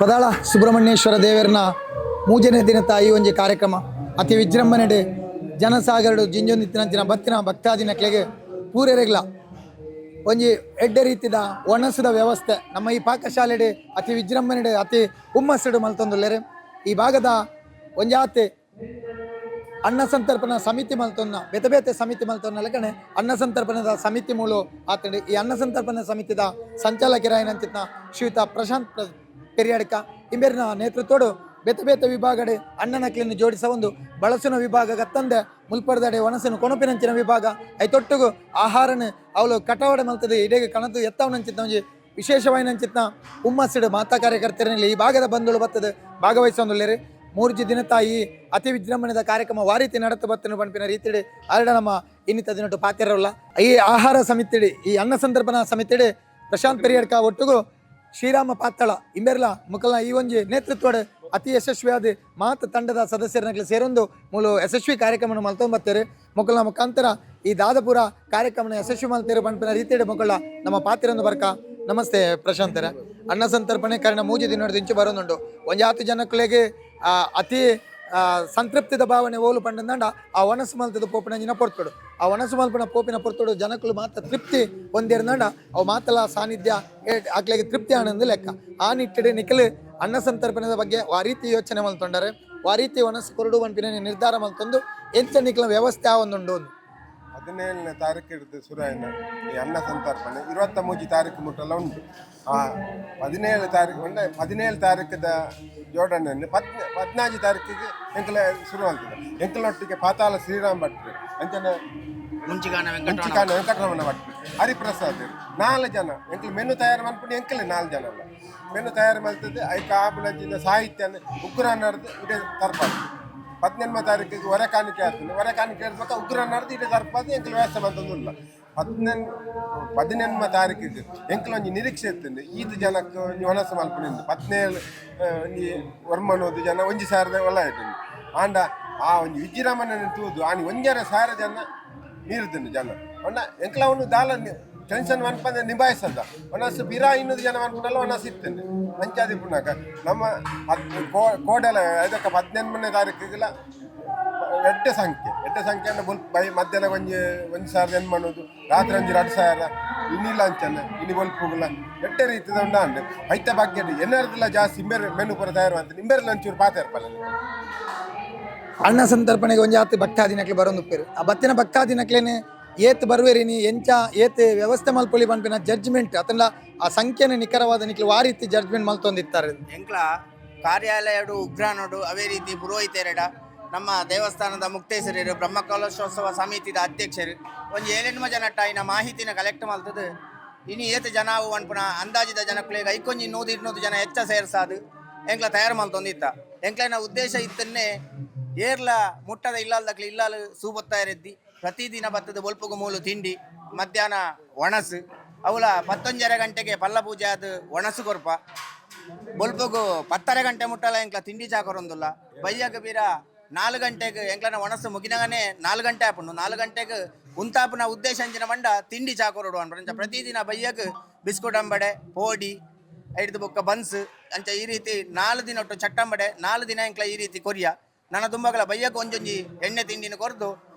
Padala Subrahmanyeshwara ದೇವರನ ಮೂಜನೇ ದಿನತ ಈ ಒಂಜಿ ಕಾರ್ಯಕ್ರಮ ಅತಿ ವಿಜೃಂಭಣೆಡ್ ಜನಸಾಗರಡು ಜಿಂಜೊಂದಿತ್ತಿನಂಚಿನ ಬತ್ತಿನ ಭಕ್ತಾದಿನಕ್ಲೆಗ್ ಪೂರೆರೆಗ್ಲ ಒಂಜಿ ಎಡ್ಡೆ ರೀತಿದ ಒಣಸುದ ವ್ಯವಸ್ಥೆ ನಮ್ಮ ಈ ಪಾಕಶಾಲೆಡ್ ಅತಿ ವಿಜೃಂಭಣೆಡ್ ಅತಿ ಹುಮ್ಮಸ್ಸುಡು ಮಲ್ತೊಂದುಲ್ಲೆರ್. ಈ ಭಾಗದ ಒಂಜಾತೆ ಅನ್ನ ಸಂತರ್ಪಣಾ ಸಮಿತಿ ಮಲ್ತೊನ್ನ ಬೇತೆ ಬೇತೆ ಸಮಿತಿ ಮಲ್ತೊನ್ನ ಲೆಕ್ಕನೆ ಅನ್ನ ಸಂತರ್ಪಣದ ಸಮಿತಿ ಮೂಲು ಆತಂಡು. ಈ ಅನ್ನ ಸಂತರ್ಪಣಾ ಸಮಿತಿದ ಸಂಚಾಲಕರಾಯಿನಂಚಿತ್ನ ಶ್ರೀಯುತ ಪ್ರಶಾಂತ್ ಪೆರಿಯಡ್ಕ ಇಂಬೆರ್ನ ನೇತೃತ್ವಡು ಬೇತೆ ಬೇತೆ ವಿಭಾಗಡೆ ಅಣ್ಣನಕ್ಲೆನ್ ಜೋಡಿಸ ಒಂದು ಬಳಸುನ ವಿಭಾಗ ಗತ್ತಂದೆ ಮುಲ್ಪರ್ದಡೆ ಒಣಸನು ಕೊಣಪಿನಂಚಿನ ವಿಭಾಗ ಐತೊಟ್ಟುಗು ಆಹಾರನ ಅವಳು ಕಟವಡೆ ಮಲ್ತದೆ ಇಡೀ ಕಣದು ಎತ್ತವನಂಚಿತ್ನ ಒಂಜಿ ವಿಶೇಷವಾಯಿನಂಚಿತ್ನ ಹುಮ್ಮಸ್ಸುಡು ಮಾತಾ ಕಾರ್ಯಕರ್ತರಲ್ಲಿ ಈ ಭಾಗದ ಬಂಧುಗಳು ಬರ್ತದೆ ಭಾಗವಹಿಸೊಂದುಲ್ಲೆರ್. ಮೂರ್ಜಿ ದಿನತ ಈ ಅತಿ ವಿಜೃಂಭಣೆದ ಕಾರ್ಯಕ್ರಮ ವಾರೀತಿ ನಡತು ಬತ್ತನು ಪನ್ಪಿನ ರೀತಿಡ್ ಆರಡ ನಮ್ಮ ಇನ್ನಿತ ದಿನಟು ಪಾತೆರಲ್ಲ. ಈ ಆಹಾರ ಸಮಿತಿಡಿ, ಈ ಅನ್ನ ಸಂತರ್ಪಣಾ ಸಮಿತಿಡಿ ಪ್ರಶಾಂತ್ ಪೆರಿಯಡ್ಕ ಒಟ್ಟುಗು ಶ್ರೀರಾಮ ಪಾತ್ತಳ ಇಂಬೆರ್ಲ ಮುಕಲ್ನ ಈ ಒಂಜಿ ನೇತೃತ್ವಡ್ ಅತಿ ಯಶಸ್ವಿಯಾದ ಮಾತ ತಂಡದ ಸದಸ್ಯರನ್ನಕ್ಲೆ ಸೇರೊಂದು ಮೂಲು ಯಶಸ್ವಿ ಕಾರ್ಯಕ್ರಮವನ್ನು ಮಲ್ತೊಂಬತ್ತೇರು. ಮುಕಲ್ನ ಮುಖಾಂತರ ಈ ದಾದಪುರ ಕಾರ್ಯಕ್ರಮನ ಯಶಸ್ವಿ ಮಲ್ತೇರು ಪನ್ಪಿನ ರೀತಿಡ್ ಮುಕಲ್ಲ ನಮ್ಮ ಪಾತಿರೊಂದು ಬರ್ಕ. ನಮಸ್ತೆ ಪ್ರಶಾಂತರ. ಅನ್ನ ಸಂತರ್ಪಣೆ ಕಾರಣ ಮೂಜಿ ದಿನದ ಇಂಚು ಬರೋದುಂಡು. ಒಂಜಾತು ಜನಕ್ಕುಲೆಗ್ ಅತಿ ಸಂತೃಪ್ತಿದ ಭಾವನೆ ಓಲು ಪಂಡಂದಾಂಡ ಆ ಒಣಸು ಮಲ್ತದ ಪೋಪಿನ ಪೊರ್ತುಡು, ಆ ಒಣಸು ಮಲ್ಪನ ಪೋಪಿನ ಪೊರ್ತುಡು ಜನಕ್ಕುಲು ಮಾತ ತೃಪ್ತಿ ಹೊಂದಿರ್ದಂಡ ಅವು ಮಾತಲ ಸಾನ್ನಿಧ್ಯ ಅಕ್ಲೆಗ್ ತೃಪ್ತಿ ಆನಂದ ಲೆಕ್ಕ. ಆ ನಿಟ್ಟಿಡೆ ನಿಖಲ್ ಅನ್ನ ಸಂತರ್ಪಣೆದ ಬಗ್ಗೆ ಆ ರೀತಿ ಯೋಚನೆ ಮಲ್ತೊಂಡರೆ, ಆ ರೀತಿ ಒಣಸು ಕೊರಡು ಪನ್ಪಿನ ನಿರ್ಧಾರ ಮಲ್ತೊಂದು ಎಂಚ ನಿಕ್ಲ ವ್ಯವಸ್ಥೆ ಆವೊಂದುಂಡು? 17ನೇ ತಾರೀಕು ಹಿಡಿದು ಸುರಾಯನ ಈ ಅನ್ನ ಸಂತರ್ಪಣೆ 23 ತಾರೀಕು ಮುಟ್ಟೆಲ್ಲ ಉಂಟು. ಆ 17 ತಾರೀಕು ಅಂದ್ರೆ 17 ತಾರೀಕದ ಜೋಡಣೆಯನ್ನು 14 ತಾರೀಕಿಗೆ ಎಂಕಲ ಶುರು ಆಗ್ತದೆ. ಎಂಕಲೊಟ್ಟಿಗೆ ಪಾತಾಳ ಶ್ರೀರಾಮ್ ಭಟ್ರು, ಅಂಚನೆ ಮುಂಚಿಗಾನ ವೆಂಕಟರಮಣ, ಮುಂಚಿಕಾನ ವೆಂಕಟರಮಣ ಭಟ್ರು, ಹರಿಪ್ರಸಾದ್, ನಾಲ್ಕು ಜನ ಎಂಕಲ್ ಮೆನು ತಯಾರು ಮನ್ಪುಂಡು. ಎಂಕಲೆ ನಾಲ್ಕು ಜನ ಅಲ್ಲ ಮೆನು ತಯಾರು ಮಲ್ತದೆ. ಐಕ ಆಪುನಂಚಿನ ಸಾಹಿತ್ಯನ ಉಗ್ರ ನಡೆದು ಇಡೇ ತರ್ಪಾದು. 18 ತಾರೀಕಿಗೆ ಹೊರ ಕಾಣಿಕೆ ಆಗ್ತದೆ. ಹೊರ ಕಾಣಿಕೆ ಇರ್ಬೇಕು, ಉಗ್ರ ನಡೆದು ಇಡೇ ತರ್ಪಾದು. ಎಂಕಲ್ ವ್ಯವಸ್ಥೆ ಮಂತೊಂದುಲ್ಲ. 18 ತಾರೀಕಿಗೆ ಎಂಕಲ್ ಒಂಜಿ ನಿರೀಕ್ಷೆ ಇರ್ತದೆ, ಈತ ಜನಕ್ಕೆ ಒಂಜಿ ಒಣಸು ಮಲ್ಪುನಿಂದು. 17 ಒಂಜಿ ಒರ್ಮನೋದು ಜನ 1000ದ ಒಲ ಆಯ್ತು. ಆಂಡ ಆ ಒಂಜಿ ವಿಜೃಂಭಣೆ ತೂದು ಆನಿ 1,500 ಜನ ಮೀರುದುಂಡು ಜನ. ಒಣ್ಣ ಎಂಕಲ ಅವನು ದಾಲ ಟೆನ್ಷನ್ ಮನ್ಪಂದೆ ನಿಭಾಯಿಸದ. ಒಣಸು ಬಿರಾ 200 ಜನ ಮನ್ಪುನಲ್ಲ ಒಣಸು ಇರ್ತೇನೆ. ಅಂಚಾದಿ ಪುನಕ ನಮ್ಮ ಕೋಡಲ ಅದಕ್ಕೆ 18ನೇ ತಾರೀಕಿಗೆಲ್ಲ ಎಡ್ಡೆ ಸಂಖ್ಯೆ, ಎಡ್ಡೆ ಸಂಖ್ಯೆ ಅಂದ್ರೆ ಬೊಲ್ ಬೈ ಮಧ್ಯಾಹ್ನ ಒಂಜಿ 1008 ಅನ್ನೋದು, ರಾತ್ರಿ ಒಂಜಿ 2000, ಇನ್ನಿಲ್ಲ ಅಂಚನೆ ಇನಿ ಬೊಲ್ಪುಗುಲ ಎಡ್ಡೆ ರೀತಿದ ಉಂಡು. ಅಂಡ್ ಐತ ಬಗ್ಗೆ ಎನ್ನರ್ದಿಲ್ಲ ಜಾಸ್ತಿ ಇಂಬೆರ್ ಮೆನು ಪೂರ ತಯಾರು ಅಂತ ಇಂಬೆರ್ಲ ಒಂಚೂರು ಪಾತೆರ್ಪಲ್ಲ. ಅನ್ನ ಸಂತರ್ಪಣೆಗೆ ಒಂಜಾತಿ ಭಕ್ತಾದಿನಕ್ಲೆ ಬರೋಂದುಪ್ಪೇರು. ಆ ಬತ್ತಿನ ಭಕ್ತಾದಿನಕ್ಲೇನೆ ಏತ್ ಬರುವೆರಿನಿ, ಎಂಚ ಏತ್ ವ್ಯವಸ್ಥೆ ಮಲ್ಪೊಲಿ ಪನ್ಪಿನ ಜಡ್ಜ್ಮೆಂಟ್ ಅತಂಡ ಆ ಸಂಖ್ಯೆನ ನಿಖರವಾದ ನಿಕ್ಲು ಆ ರೀತಿ ಜಡ್ಜ್ಮೆಂಟ್ ಮಲ್ತೊಂದಿತ್ತಾರೆ. ಎಂಕ್ಲ ಕಾರ್ಯಾಲಯಡು ಉಗ್ರಾನೋಡು ಅವೇ ರೀತಿ ಪುರೋಹಿತೆರಡ ನಮ್ಮ ದೇವಸ್ಥಾನದ ಮುಕ್ತೇಸರರು, ಬ್ರಹ್ಮಕಲಶೋತ್ಸವ ಸಮಿತಿದ ಅಧ್ಯಕ್ಷರು ಒಂಜಿ ಏಳೆಂಟು ಜನ ಆಯಿನ ಮಾಹಿತಿನ ಕಲೆಕ್ಟ್ ಮಲ್ತದು. ಇನಿ ಏತ್ ಜನ ಅವು ಪನ್ಪುನ ಅಂದಾಜಿದ ಜನಕ್ಕುಲೆಗ್ ಐಕೊಂಜಿ 100 200 ಜನ ಹೆಚ್ಚ ಸೇರ್ಸಾದು ಎಂಕ್ಲ ತಯಾರು ಮಲ್ತೊಂದಿತ್ತ. ಎಂಕ್ಲೆನ ಉದ್ದೇಶ ಇತ್ತನ್ನೇ ಏರ್ಲ ಮುಟ್ಟದ ಇಲ್ಲಾಲ್ದಕ್ಲೆ ಇಲ್ಲಾಲ್ ಸೂಬೊತ್ತಾಯರೆದ್ದಿ ಪ್ರತಿದಿನ ಬತ್ತದ ಬೊಲ್ಪುಗು ಮೂಲು ತಿಂಡಿ, ಮಧ್ಯಾಹ್ನ ಒಣಸು, ಅವಲ ಪತ್ತೊಂಜರೆ ಗಂಟೆಗೆ ಪಲ್ಲ ಪೂಜೆ ಆದ ಒಣಸು ಕೊರ್ಪ. ಬೊಲ್ಪುಗು 10:30 ಗಂಟೆ ಮುಟ್ಟಲ ಎಂಕ್ಲ ತಿಂಡಿ ಚಾಕೊರೊಂದುಲ್ಲ. ಬಯ್ಯಗ ಬೀರ 4 ಗಂಟೆಗೆ ಎಂಕ್ಲನ ಒಣಸು ಮುಗಿನಗನೆ 4 ಗಂಟೆ ಆಪುಂಡು. 4 ಗಂಟೆಗೆ ಉಂತಾಪುನ ಉದ್ದೇಶ ಅಂಚಿನ ಮಂಡ ತಿಂಡಿ ಚಾಕೊರಡು ಅನ್ಪುಂಡು. ಅಂಚ ಪ್ರತಿದಿನ ಬಯ್ಯಗ್ ಬಿಸ್ಕುಟ್ ಅಂಬಡೆ, ಪೋಡಿ, ಐಡ್ದು ಬೊಕ್ಕ ಬನ್ಸ್, ಅಂಚ ಈ ರೀತಿ 4 ದಿನ ಒಟ್ಟು ಚಟ್ಟಂಬಡೆ 4 ದಿನ ಎಂಕ್ಲ ಈ ರೀತಿ ಕೊರಿಯ. ನನ್ನ ತುಂಬಗಲ ಬಯ್ಯಕ್ಕೆ ಒಂಜೊಂಜಿ ಎಣ್ಣೆ ತಿಂಡಿನ ಕೊರ್ದು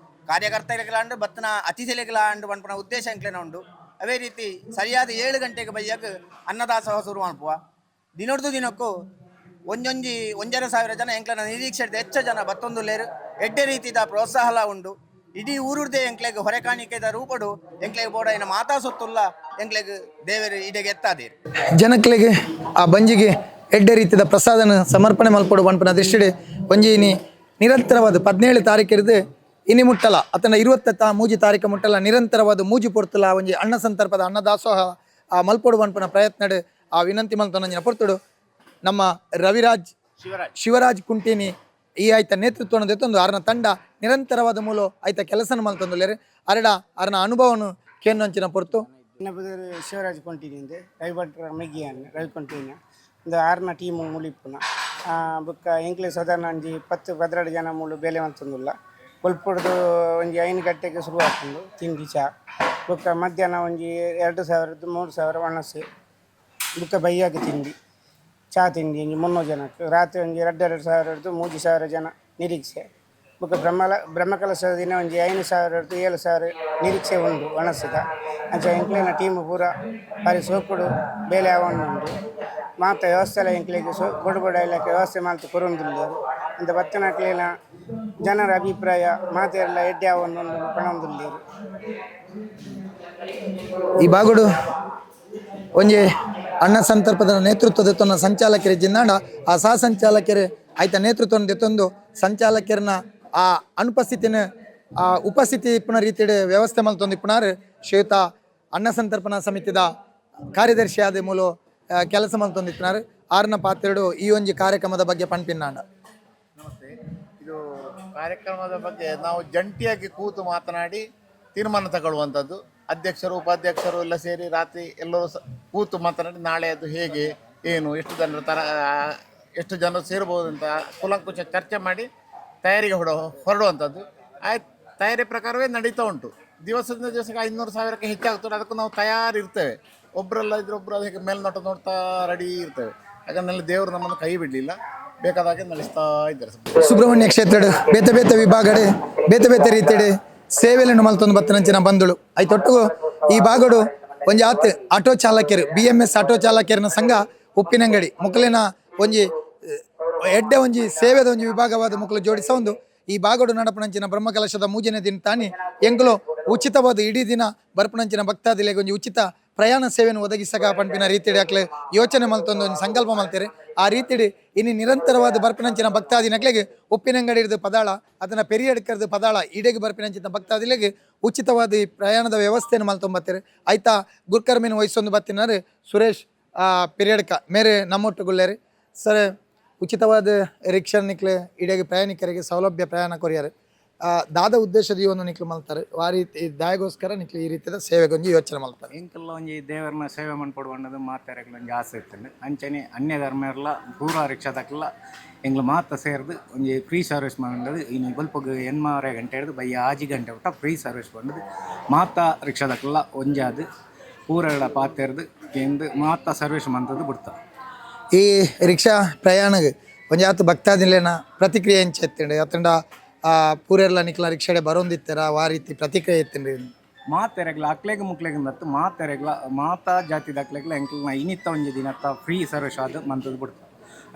ಕಾರ್ಯಕರ್ತರಿಗಲಾಂಡು ಬತ್ತನ ಅತಿಥಿಗಳಿಗಲಾಂಡು ಪನ್ಪುನ ಉದ್ದೇಶ ಎಂಕ್ಲೆನ ಉಂಡು. ಅದೇ ರೀತಿ ಸರಿಯಾದ 7 ಗಂಟೆಗೆ ಬಯ್ಯಗ್ ಅನ್ನದಾಸೋಹ ಶುರು ಮನ್ಪುವ. ದಿನೊಡ್ದು ದಿನಕ್ಕೂ ಒಂಜೊಂಜಿ 1,500 ಜನ ಎಂಕ್ಲೆನ ನಿರೀಕ್ಷೆ ಹೆಚ್ಚ ಜನ ಬತ್ತೊಂದುಲ್ಲೇರು. ಎಡ್ಡೆ ರೀತಿದ ಪ್ರೋತ್ಸಾಹಲ ಉಂಡು. ಇಡೀ ಊರುರ್ದೇ ಎಂಕ್ಲೆಗ್ ಹೊರೆ ಕಾಣಿಕೆದ ರೂಪಡು ಎಂಕ್ಲೆಗ್ ಬೋಡಾಯಿನ ಮಾತಾ ಸೊತ್ತುಲ್ಲ ಎಂಕ್ಲೆಗ್ ದೇವರು ಇಡೆಗೆ ಎತ್ತಾದೇರು. ಜನಕ್ಲೆಗ್ ಆ ಬಂಜಿಗೆ ಎಡ್ಡೆ ರೀತಿದ ಪ್ರಸಾದನ ಸಮರ್ಪಣೆ ಮಲ್ಪೊಡು ಪನ್ಪಿನ ದೃಷ್ಟಿಡ್ ಒಂಜಿ ಇನಿ ನಿರಂತರವಾದ 17 ತಾರೀಕಿರ್ದು ಇನಿ ಮುಟ್ಟಲ ಅತನ ಇರುವತ್ತ ಮೂಜಿ ತಾರೀಕು ಮುಟ್ಟಲ ನಿರಂತರವಾದ ಮೂಜಿ ಪೊರ್ತುಲ ಒಂಜಿ ಅನ್ನ ಸಂದರ್ಭದ ಅನ್ನದಾಸೋಹ ಆ ಮಲ್ಪೊಡು ಪನ್ಪಿನ ಪ್ರಯತ್ನಡ್ ಆ ವಿನಂತಿ ಮಲ್ತೊನಂಜಿನ ಪೊರ್ತುಡು ನಮ್ಮ ರವಿರಾಜ್ ಶಿವರಾಜ್ ಶಿವರಾಜ್ ಕುಂಟೇನಿ ಈ ಆಯ್ತ ನೇತೃತ್ವವನ್ನು ದೆತ್ತೊಂದು ಆರನ ತಂಡ ನಿರಂತರವಾದ ಮೂಲ ಆಯ್ತ ಕೆಲಸನ ಮಲ್ತೊಂದುಲ್ಲೆರ್. ಅರಡ ಅರನ ಅನುಭವನು ಕೇನ್ನಂಚಿನ ಪೊರ್ತು. ಎನ್ನ ಪುದರ್ ಶಿವರಾಜ್ ಕೊಂಟಿನಿಂದೆ, ರವಿ ಭಟ್ರ ಮೆಗ್ಗಿಯಾನ್ ರವಿ ಕೊಂಟಿನ. ಇಂದು ಆರ್ನ ಟೀಮು ಮುಳಿಪುನ. ಬೊಕ್ಕ ಎಂಕ್ಲೆ ಸಾಧಾರಣ ಒಂಜಿ 10 12 ಜನ ಮೂಲು ಬೇಲೆ ಮಲ್ತೊಂದುಲ್ಲ. ಬೊಲ್ಪುಡ್ದು ಒಂಜಿ 5 ಗಂಟೆಗೆ ಶುರು ಆಪುಂಡು ತಿಂಡಿ ಚಾ. ಬೊಕ್ಕ ಮಧ್ಯಾಹ್ನ ಒಂಜಿ 2000ದ 3000 ಒಣಸು, ಬೊಕ್ಕ ಬಯ್ಯಾಗ ತಿಂಡಿ. ಚಾ ತಿಂಡಿ ಒಂಜಿ 300 ಜನಕ್ಕೆ ರಾತ್ರಿ ಒಂಜಿ 2500 ಹಿಡ್ದು 3000 ಜನ ನಿರೀಕ್ಷೆ. ಬೊಕ್ಕ ಬ್ರಹ್ಮಕಲಶ ದಿನ ಒಂಜಿ 5000 ಹಿಡ್ದು 7000 ನಿರೀಕ್ಷೆ ಉಂಡು ಒಣಸದ. ಅಂಚ ಎಂಕ್ಲೆನ ಟೀಮ್ ಪೂರ ಬಾರಿ ಸೋಕುಡು ಬೇಲೆ ಆವೊಂದುಂಡು. ಮಾತ ವ್ಯವಸ್ಥೆ ಎಂಕ್ಲೆಗ್ ಸೋ ಬೊಡು ಬೊಡ ಇಲಾಖೆ ವ್ಯವಸ್ಥೆ ಮಲ್ತ್ ಕೊರೊಂದುಲ್ಲೆರ್. ಅಂದ ಬತ್ತಿನಕ್ಲೆನ ಜನರ ಅಭಿಪ್ರಾಯ ಮಾತೆರ್ಲ ಎಡ್ಡೆ ಆವೊಂದುಂಡು ಪನೊಂದುಲ್ಲೆರ್. ಈ ಬಾಗುಡು ಒಂಜಿ ಅಣ್ಣ ಸಂತರ್ಪದ ನೇತೃತ್ವದ ತೊನ್ನ ಸಂಚಾಲಕರ ಜಿನ್ನಾಡ ಆ ಸಹ ಸಂಚಾಲಕರು ಆಯ್ತ ನೇತೃತ್ವವನ್ನು ದೆತ್ತೊಂದು ಸಂಚಾಲಕರನ್ನ ಆ ಅನುಪಸ್ಥಿತಿನ ಆ ಉಪಸ್ಥಿತಿ ಇಪ್ಪುನ ರೀತಿಡ್ ವ್ಯವಸ್ಥೆ ಮಲ್ತೊಂದು ಇಪ್ಪುನಾರ್ ಶ್ವೇತ ಅನ್ನ ಸಂತರ್ಪಣಾ ಸಮಿತಿದ ಕಾರ್ಯದರ್ಶಿ ಆದ ಮೂಲು ಕೆಲಸ ಮಲ್ತೊಂದು ಇಪ್ಪುನಾರ್. ಆರ್ನ ಪಾತ್ರೆಡು ಈ ಒಂಜಿ ಕಾರ್ಯಕ್ರಮದ ಬಗ್ಗೆ ಪನ್ಪಿನ್ನಾಂಡ. ನಮಸ್ತೆ. ಇದು ಕಾರ್ಯಕ್ರಮದ ಬಗ್ಗೆ ನಾವು ಜಂಟಿಯಾಗಿ ಕೂತು ಮಾತನಾಡಿ ತೀರ್ಮಾನ ತಗೊಳ್ಳುವಂಥದ್ದು. ಅಧ್ಯಕ್ಷರು, ಉಪಾಧ್ಯಕ್ಷರು ಎಲ್ಲ ಸೇರಿ ರಾತ್ರಿ ಎಲ್ಲರೂ ಕೂತು ಮಾತನಾಡಿ ನಾಳೆ ಅದು ಹೇಗೆ, ಏನು, ಎಷ್ಟು ಜನರು ತರ ಎಷ್ಟು ಜನರು ಸೇರ್ಬೋದು ಅಂತ ಕೂಲಂಕುಷ ಚರ್ಚೆ ಮಾಡಿ ತಯಾರಿಗೆ ಹೊರಡುವಂಥದ್ದು. ಆಯ್ತು, ತಯಾರಿ ಪ್ರಕಾರವೇ ನಡೀತಾ ಉಂಟು. ದಿವಸದಿಂದ ದಿವಸಕ್ಕೆ 500, 1000ಕ್ಕೆ ಹೆಚ್ಚಾಗ್ತದೆ. ಅದಕ್ಕೂ ನಾವು ತಯಾರಿರ್ತೇವೆ. ಒಬ್ಬರೆಲ್ಲ ಇದ್ರೆ ಒಬ್ಬರು ಅದಕ್ಕೆ ಮೇಲ್ನೋಟ ನೋಡ್ತಾ ರೆಡಿ ಇರ್ತೇವೆ. ಯಾಕಂದ್ರೆ ದೇವರು ನಮ್ಮನ್ನು ಕೈ ಬಿಡಲಿಲ್ಲ, ಬೇಕಾದಾಗೆ ನಡೆಸ್ತಾ ಇದ್ದಾರೆ. ಸುಬ್ರಹ್ಮಣ್ಯ ಕ್ಷೇತ್ರಡ್ ಬೇತೆ ಬೇತೆ ವಿಭಾಗಡ್ ಬೇತೆ ಬೇತೆ ರೀತಿಡ್ ಸೇವೆలను ಮಲ್ತೊಂದು ಬತ್ತನಂಚಿನ ಬಂಧುಳು ಐತೊಟ್ಟುಗು ಈ ಭಾಗಡು ಒಂಜಿ ಆತ್ ಆಟೋ ಚಾಲಕರು BMS auto ಚಾಲಕರನ ಸಂಘ ಉಪ್ಪಿನಂಗಡಿ ಮುಕಲಿನ ಒಂಜಿ ಎಡ್ಡೆ ಒಂಜಿ ಸೇವೆದ ಒಂಜಿ ವಿಭಾಗವಾದ ಮುಕಲು ಜೋಡಿಸ ಒಂದು ಈ ಭಾಗಡು ನಡಪನಂಚಿನ ಬ್ರಹ್ಮಕಲಶದ ಮೂಜನೇ ದಿನ ತಾನಿ ಎಂಕುಲು ಉಚಿತವಾದ ಇಡೀ ದಿನ ಬರ್ಪನಂಚಿನ ಭಕ್ತಾದಿಲೆಗ್ ಒಂಜಿ ಉಚಿತ ಪ್ರಯಾಣ ಸೇವೆಯನ್ನು ಒದಗಿಸಕ ಪನ್ಪಿನ ರೀತಿಡ್ ಅಕ್ಲೆ ಯೋಚನೆ ಮಲ್ತೊಂದು ಒಂಜಿ ಸಂಕಲ್ಪ ಮಲ್ತೆರ್. ಆ ರೀತಿಡ್ ಇನಿ ನಿರಂತರವಾದ ಬರ್ಪಿನಂಚಿನ ಭಕ್ತಾದಿನಕ್ಲೆಗ್ ಉಪ್ಪಿನಂಗಡಿ ಹಿಡ್ದು ಪದಾಳ ಅದನ್ನ ಪೆರಿಯಡ್ಕರ್ದು ಪದಾಳ ಈಡೆಗೆ ಬರ್ಪಿನಂಚಿನ ಭಕ್ತಾದಿಲೆಗ್ ಉಚಿತವಾದ ಈ ಪ್ರಯಾಣದ ವ್ಯವಸ್ಥೆಯನ್ನು ಮಲ್ತೊಂಬತ್ತೆರ್. ಆಯ್ತಾ ಗುರ್ಕರ್ಮಿನ ವಹಿಸೊಂದು ಬತ್ತಿನಾರು ಸುರೇಶ್ ಪೆರಿಯಡ್ಕ ಮೇರೆ ನಮ್ಮೊಟ್ಟುಗುಲ್ಲೇರು. ಸರ್, ಉಚಿತವಾದ ರಿಕ್ಷಾ ನಿಕ್ಲೆ ಇಡೆಗೆ ಪ್ರಯಾಣಿಕರಿಗೆ ಸೌಲಭ್ಯ ಪ್ರಯಾಣ ಕೊರಿಯರ್ ದಾದ ಉದ್ದೇಶದ ಈ ಒಂದು ನಿಕ್ಲು ಮಲ್ತಾರೆ, ಆ ರೀತಿ ದಾಯಗೋಸ್ಕರ ನಿಕ್ಲು ಈ ರೀತಿಯ ಸೇವೆಗೊಂಜಿ ಯೋಚನೆ ಮಲ್ತಾರೆ? ಎಂಕಲ್ಲ ಒಂಜಿ ದೇವರನ್ನ ಸೇವೆ ಮನ್ಪೊಡು ಅನ್ನೋದು ಮಾತೆರೆಗ್ಲ ಒಂಜಿ ಆಸೆ ಇತ್ತಂಡು. ಅಂಚನೆ ಅನ್ಯ ಧರ್ಮರ್ಲ ಪೂರ ರಿಕ್ಷಾದಕ್ಲ ಎಂಗ್ಲ ಮಾತ ಸೇರ್ದು ಒಂಜಿ ಫ್ರೀ ಸರ್ವಿಸ್ ಮಾಡಂಡದು. ಇನಿ ಬೊಲ್ಪಗ್ 8:30 ಗಂಟೆ ಹಿಡ್ದು ಬಯ್ಯ 6 ಗಂಟೆ ಮುಟ್ಟ ಫ್ರೀ ಸರ್ವಿಸ್ ಬಂಡದು. ಮಾತ ರಿಕ್ಷಾದಕ್ಲ ಒಂಜಾದ್ ಪೂರೆಲ್ಲ ಪಾತೆರ್ದು ಕೇಂದು ಮಾತ ಸರ್ವಿಸ್ ಮಂತದ್ದು ಬಿಡ್ತ. ಈ ರಿಕ್ಷಾ ಪ್ರಯಾಣಗ್ ಒಂಜಿ ಆತು ಭಕ್ತಾದಿಲೇನ ಪ್ರತಿಕ್ರಿಯೆ ಎಂಚ ಇತ್ತಂಡು? ಅತ್ತಂಡ ಪೂರೆರ್ಲ ನಿಕ್ಲ ರಿಕ್ಷಾಡೆ ಬರೋಂದಿತ್ತರ, ಆ ರೀತಿ ಪ್ರತಿಕ್ರಿಯೆ ಇತ್ತಂಡು? ಮಾತೆರೆಗ್ಲ ಅಕ್ಲೆಗ್ ಮುಕ್ಲೆಗ್ ನತ್ತು ಮಾತೆರೆಗ್ಲ ಮಾತಾ ಜಾತಿದ ಅಕ್ಲೆಗ್ಲ ಎಂಕ್ಲೆನ ಇನಿತ್ತ ಒಂಜಿ ದಿನತ್ತ ಫ್ರೀ ಸರ್ವಿಸ್ ಆದ್ ಮಂತದ್ದು ಬಿಡ್ತ.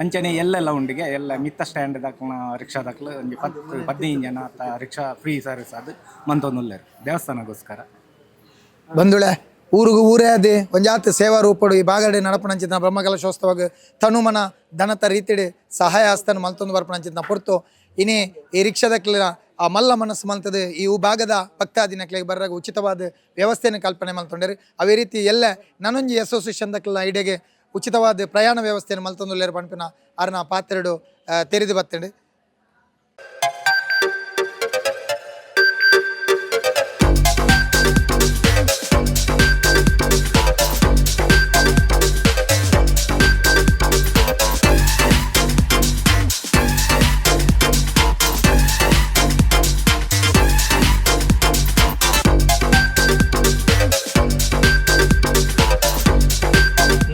ಅಂಚನೆ ಎಲ್ಲೆಲ್ಲ ಉಂಡಿಗೆ ಎಲ್ಲ ಮಿತ್ತ ಸ್ಟ್ಯಾಂಡ್ ದಾಕ್ಲ ರಿಕ್ಷಾ ದಾಕ್ಲ ಒಂಜಿ 10, 15 ಜನ ಆತ rickshaw free service ಆದ್ ಮಂತೊಂದುಲ್ಲೆರ್ ದೇವಸ್ಥಾನಗೋಸ್ಕರ. ಬಂಧುಳೆ, ಊರುಗು ಊರೇ ಅದೇ ಒಂಜಾತ್ ಸೇವಾ ರೂಪಡು ಈ ಬಾಗಡೆ ನಡಪಣಂಚಿನ ಬ್ರಹ್ಮಕಲಶೋತ್ಸವಗ್ ತನುಮನ ಧನತ ರೀತಿಡ್ ಸಹಾಯ ಹಸ್ತನ ಮಲ್ತೊಂದು ಬರ್ಪಣಂಚಿನ ಪೊರ್ತು. ಇನಿ ಈ ರಿಕ್ಷಾದಕ್ಲೆನ ಆ ಮಲ್ಲ ಮನಸ್ಸು ಮಲ್ತದೆ ಈ ಭಾಗದ ಭಕ್ತಾದಿನಕ್ಲೆಗ್ ಬರ್ರಾಗ ಉಚಿತವಾದ ವ್ಯವಸ್ಥೆಯನ್ನು ಕಲ್ಪನೆ ಮಲ್ತೊಂಡರು. ಅವೇ ರೀತಿ ಎಲ್ಲ ನನೊಂಜಿ ಅಸೋಸಿಯೇಷನ್ ದಕ್ಲೆನ ಇಡೆಗೆ ಉಚಿತವಾದ ಪ್ರಯಾಣ ವ್ಯವಸ್ಥೆಯನ್ನು ಮಲ್ತೊಂದುಲ್ಲೇರು ಪನ್ಪಿನ ಅರ್ನ ಪಾತ್ರೆಡು ತೆರೆದು ಬತ್ತಂಡು.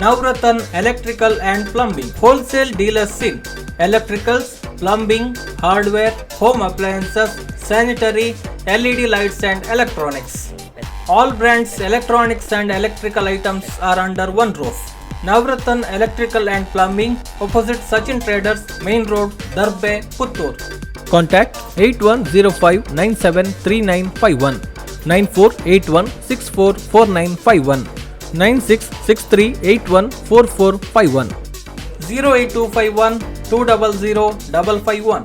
Navratan Electrical and Plumbing Wholesale Dealers in Electricals, Plumbing, Hardware, Home Appliances, Sanitary, LED lights and electronics. All brands electronics and electrical items are under one roof. Navratan Electrical and Plumbing, opposite Sachin Traders, Main Road, Darbe, Puttur. Contact 8105973951, 9481644951, 9663814451, 08251 200 551.